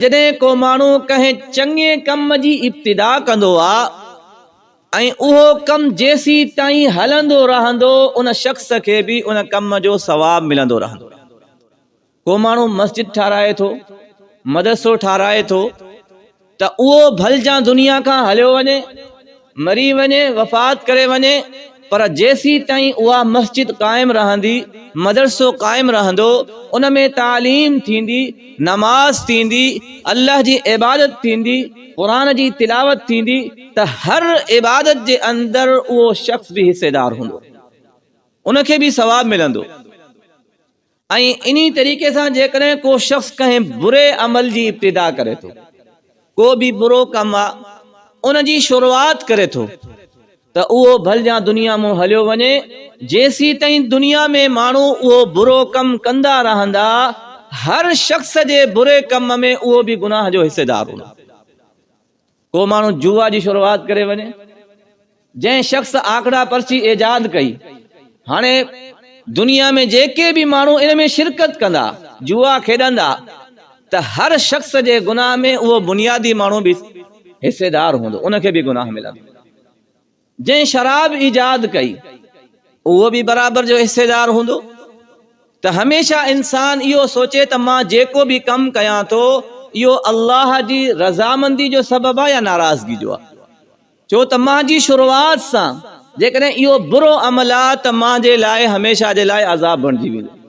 جڏهن ڪو ماڻهو ڪنهن چڱي ڪم جي ابتدا ڪندو آ ۽ اهو ڪم جيسيتائين هلندو رهندو ان شخص کي به ان ڪم جو ثواب ملندو رهندو. ڪو ماڻهو مسجد ٺاهرائي ٿو، مدرسو ٺاهرائي ٿو ته اهو ڀلجان دنيا کان هليو وڃي، مري وڃي، وفات ڪري وڃي، پر جيسيتائين اها مسجد قائم رهندي، مدرسو قائم رهندو، ان ۾ تعليم ٿيندي، نماز ٿيندي، الله جي عبادت ٿيندي، قرآن جي تلاوت ٿيندي ته هر عبادت جي اندر اهو شخص به حصيدار هوندو، ان کي به ثواب ملندو. ۽ انهي طريقي سان جيڪڏهن ڪو شخص ڪنهن بري عمل جي ابتدا ڪري ٿو، ڪو به برو ڪم آ، ان جي شروعات ڪري ٿو ته اهو ڀلجان دنيا مون هليو وڃي، جيسيتائين دنيا ۾ ماڻهو اهو برو ڪم ڪندا رهندا، هر شخص جي بري ڪم ۾ اهو به گناهه جو حصيدار هوندو. ڪو ماڻهو جوا جي شروعات ڪري وڃي، جنهن شخص آڪڙا پرچي ايجاد ڪئي، هاڻي دنيا ۾ جيڪي به ماڻهو ان ۾ شرڪت ڪندا، جوا کيڏندا ته هر شخص جي گناهه ۾ اهو بنيادي ماڻهو به حصيدار هوندو، ان کي به گناهه ملندو. جنهن شراب ايجاد ڪئي اهو به برابر جو حصيدار هوندو ته هميشه انسان اهو سوچي ته مان جيڪو به ڪم ڪيان ٿو اهو الله جي رضامندي جو سبب آهي يا ناراضگي جو آهي ڇو ته مان جي شروعات سان جيڪڏهن اهو برو عمل آهي ته مان جي لاء هميشه جي لاء عذاب بڻجي ويندو.